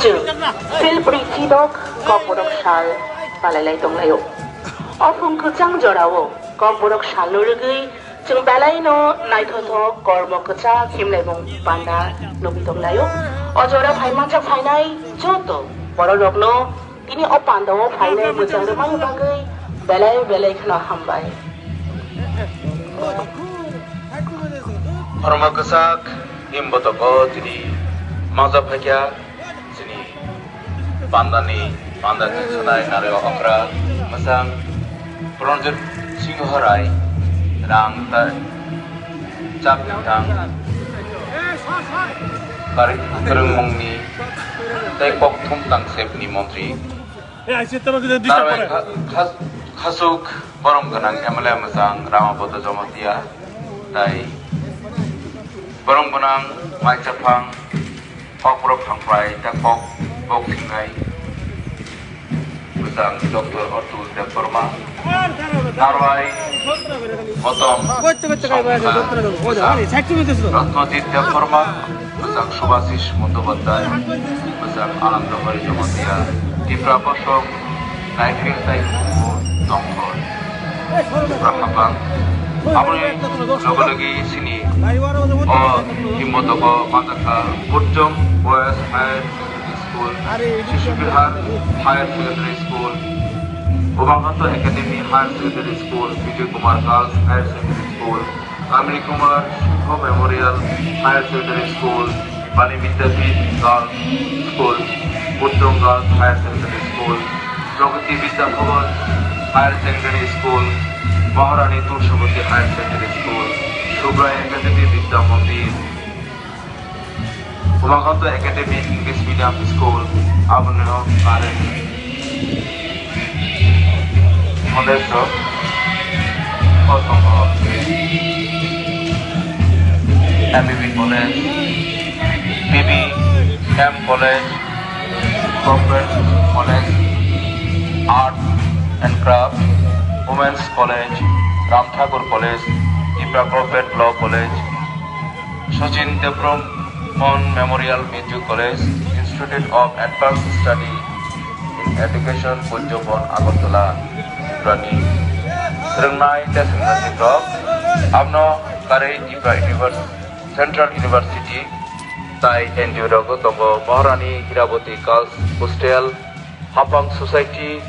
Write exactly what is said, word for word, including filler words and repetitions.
Chwng Philpri Chidok Kokborok sal palailai tonglaio. O phung kwchang jorao Kokborok salno rwgwi chwng belaino naithothok kormo kwchak himlaimung panda nugwi tonglaio. O jora phaimanjak phainai joto bororokno tini o pandao phainai mwchang rwmani bagwi belai belai kheno hambai. Kormo kwchak himbotogo tini mangsa phaikha. Chini pandani panda chwngsanai narwg okra mwchang Pranjit Singh Rai rang ta chak tang kari kwrwngmungni tei kokthum tangsepni montri narwg kha- kha- khasuk borom gwnang M L A mwchang Ramabodho Jamatia tai borom gwnang Maichaphang Kokborok thangphai ta kok bok sinai bwsang Doctor Atul Debbarma, Narwai Motom Songkha, bwsang Ratnajit Debbarma, bwsang Subhasish Mundobadhyay, bwsang Anando Hari Jamatia, Tipra Bosok, Naithil tai tongkho. Rakhapang. Aboni loge loge sini o himbotogo manjakha Purchom Boys Higher Secondary School, Shishu Bihar Higher Secondary School, Umakanto Academy Higher Secondary School, Vijay Kumar Girls Higher Secondary School, Kamini Kumar Singho Memorial Higher Secondary School, Bani Vidyapith Girls School, Purchom Girls Higher Secondary School, Pragati Vidya Bhavan Higher Secondary School, Maharani Tulsivati Higher Secondary School, Subrai Academy Vidya Mandir, Umakanto Academy English Medium School, abono kare college rok, o tongo M B B College, B B M College, Government College, Art and Craft, Women's College, Ram Thakur College, Tipra Government Law College, Sachin Debbarman Memorial Minju College, Institute of Advanced Study in Education, Purchom Boys, Agartala, Tripurani swrwngnai tei swrwngnaising rok, abono karwi Tripura Univers-, Central University tai N G O rok tongo, Maharani Hirabati Girls Hostel, Hapang Society,